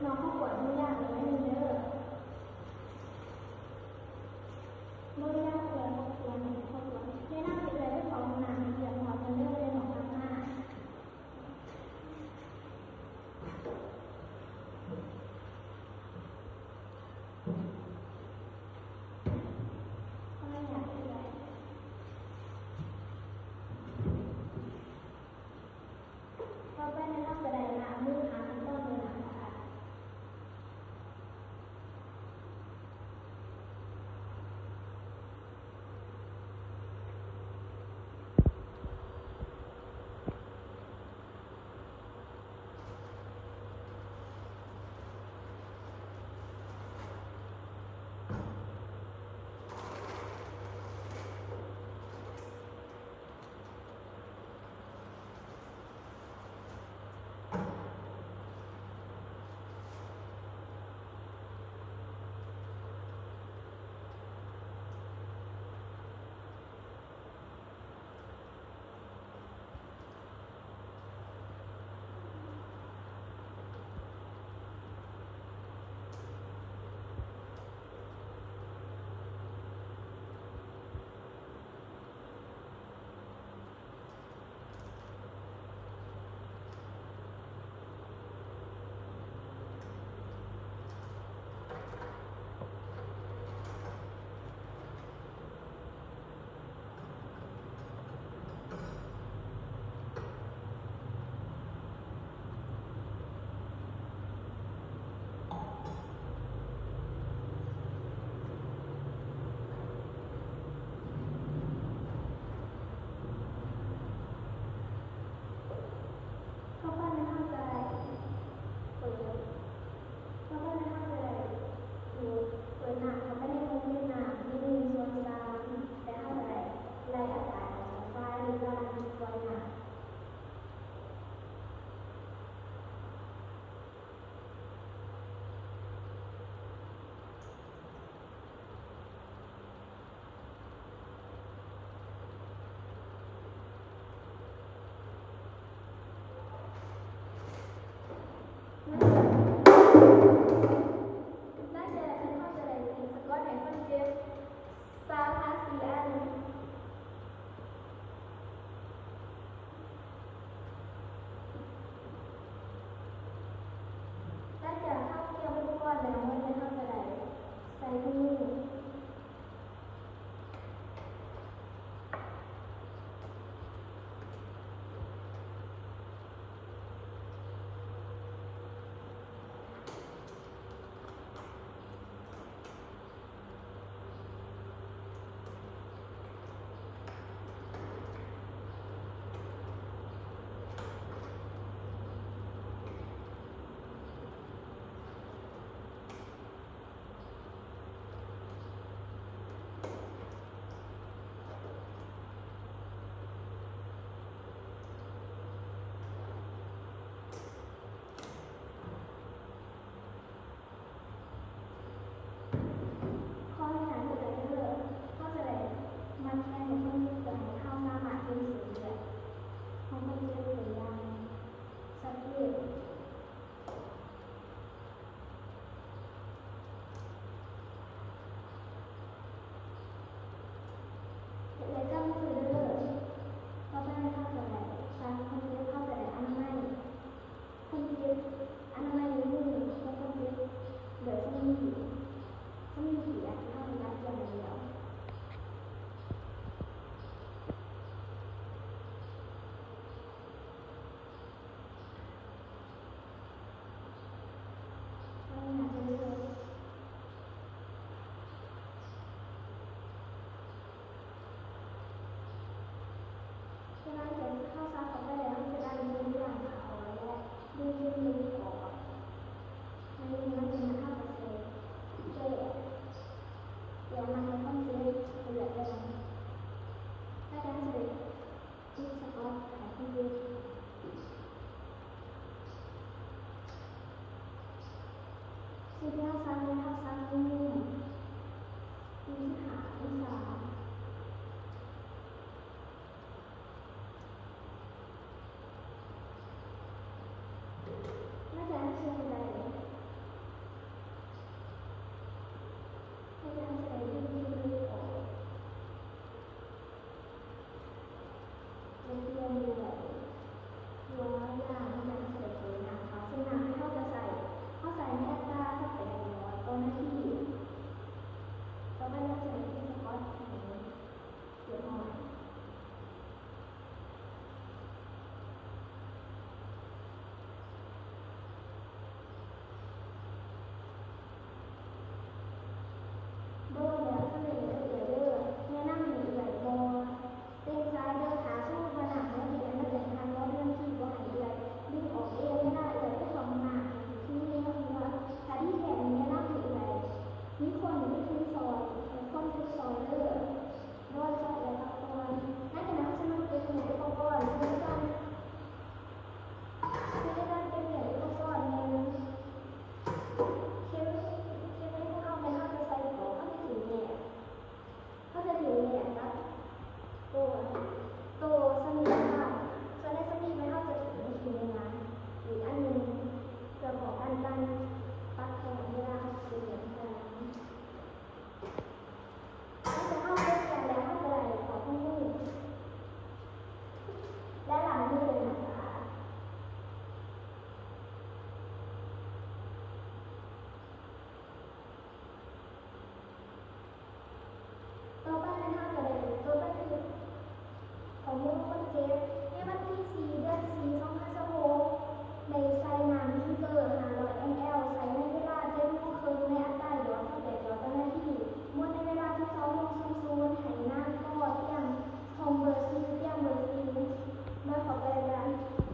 ນ້ອງຂໍອະນຸຍາດເລີຍເດີ. ບໍ່ໄດ້ຢ້ານເທື່ອ ເພາະຄວນໃນຄອບຄົວ. ແນະນຳເດັກໃດໄປເຂົ້າຫ້ອງນ້ຳໃຫ້ຮຽບຮ້ອຍກ່ອນເດີ ແລ້ວນ້ອງກັບມາ. ຕໍ່ໄປແມ່ນເຮົາຈະໄດ້ລ້າງມື ຫາຂັ້ນຕອນເດີນໜ້າຂອງທ່ານ. ເຂົ້າໄປແມ່ນເຮົາຈະໄດ້ເປີດ ເຂົ້າໄປແມ່ນເຮົາຈະໄດ້ເປີດ ເປີດນ້ຳເຂົ້າໄປໃນໂຮງເກັບນ້ຳ ໜຶ່ງສ່ວນສາມ ແລະ ເຮົາຈະໄດ້ໄລ່ອາກາດອອກຈາກສາຍ ຫຼືວ່າ ໜຶ່ງສ່ວນຫ້າ. ຫຼັງຈາກນັ້ນເຮົາຈະໄດ້ຕິດສະກອດໃຫ້ຄົນເຈັບ ຊາວຫ້າສີ່ອັນ. ຫຼັງຈາກເຮົາກຽມອຸປະກອນແລ້ວ ເຮົາຈະໄດ້ໃສ່ມື. ຂໍອະນຸຍາດເດີ ເຮົາຈະໄດ້ມັດແຂນໃຫ້ຄົນເຈັບ ເພື່ອໃຫ້ເຮົາສາມາດເຫັນເສັ້ນເລືອດຂອງຄົນເຈັບໄດ້ຢ່າງຊັດເຈນ. ເຮັດໃຫ້ຈັບມືເດີ. ຕໍ່ໄປເຮົາຈະໄດ້ໃສ່ຄົນເຈັບ ເຮົາຈະໄດ້ອະນາໄມຄົນເຈັບ, ອະນາໄມນິ້ວມືຂອງຄົນເຈັບດ້ວຍສຳລີ, ສຳລີທີ່ເຮົາໄດ້ກຽມໄວ້ແລ້ວ. ຈາກນັ້ນເຮົາໃສ່ເຂົ້າໄປແລ້ວ ເຮົາຈະໄດ້ດຶງເນື້ອອອກ ແລະ ດຶງເສັ້ນອອກ. ໃນນີ້ມັນເປັນມັນເຮົາກໍໃສ່ແກ້ ແກ້ມັນໃຫ້ຄົນເຈັບເລືອດໄດ້. ແລ້ວຈາກນັ້ນ ຕິດສະກອດໃຫ້ຄົນເຈັບ. ສິ່ງທີ່ເຮົາໃສ່ ເຮົາໃສ່ມຸມສີ່ສິບຫ້າອົງສາ. ແລ້ວຈາກນັ້ນເຮົາຈະໄດ້ ເຮົາຈະໄດ້ດຶງທີ່ເລືອດອອກ ແລະ ປ່ຽນດ້ວຍ ຕົວຢາເຮົາຍັງໃສ່ໂຕນ້ຳເຂົ້າ ເຊິ່ງນ້ຳທີ່ເຮົາຈະໃສ່ ເຮົາໃສ່ໃນອັດຕາຊາວແປດຫຼອດຕໍ່ນາທີ. ຕໍ່ໄປເຮົາຈະໄດ້ຕິດສະກອດໃຫ້ຮຽບຮ້ອຍ. ໂດຍແລ້ວສຳເລັດເດີເອື້ອຍເດີ. ແນະນຳໃຫ້ເອື້ອຍບໍ່ເຕັມສາຍເດີ. ຖ້າສົມມຸດວ່ານ້ຳບໍ່ເຮັດໃຫ້ມັນເຕັມຖັງເນາະ ເລື່ອງທີ່ບໍ່ໃຫ້ເອື້ອຍດຶງອອກເອງ ເວລາເອື້ອຍໄປເຂົ້າຫ້ອງນ້ຳ ໃຫ້ຖືແນວ ຫຼືວ່າຖ້າດີແທ້ນີ້ແນະນຳໃຫ້ເອື້ອຍມີຄົນໄປຖືຊ່ອຍ ໃຫ້ຄົນຖືຊ່ອຍເດີ. ໂດຍສະເອກະກອນ ໃນຂະນະທີ່ມັນເກັບເຫຍອຸປະກອນ ຄືກັນ ຄືກັນເກັບເຫຍອຸປະກອນແມ່ນເຂັມ ເຂັມໃນຂອງເຮົາແມ່ນເຮົາຈະໃສ່ປອກ ເຮົາຈະຖິ້ມແຍກ ເຮົາຈະຖິ້ມແຍກກັບໂຕ ໂຕສຳລີຂອງເຮົາ ສ່ວນໃນສຳລີແມ່ນເຮົາຈະຖິ້ມຖິ້ມເວລາ ອີກອັນໜຶ່ງເພື່ອປ້ອງກັນການປັກແຂນເວລາເຮົາເກັບແຍກ ຫຼັງຈາກເຮົາເກັບແຍກແລ້ວ ເຮົາຈະໄດ້ຂອບຂອງມື ແລະ ລ້າງມືດ້ວຍນ້ຳສະອາດ. ຕໍ່ໄປແມ່ນເຮົາຈະໄດ້ຈົດບັນທຶກຂໍ້ມູນຄົນເຈັບ. ໃນວັນທີສີ່ ເດືອນສີ່ ສອງພັນຊາວຫົກ ໄດ້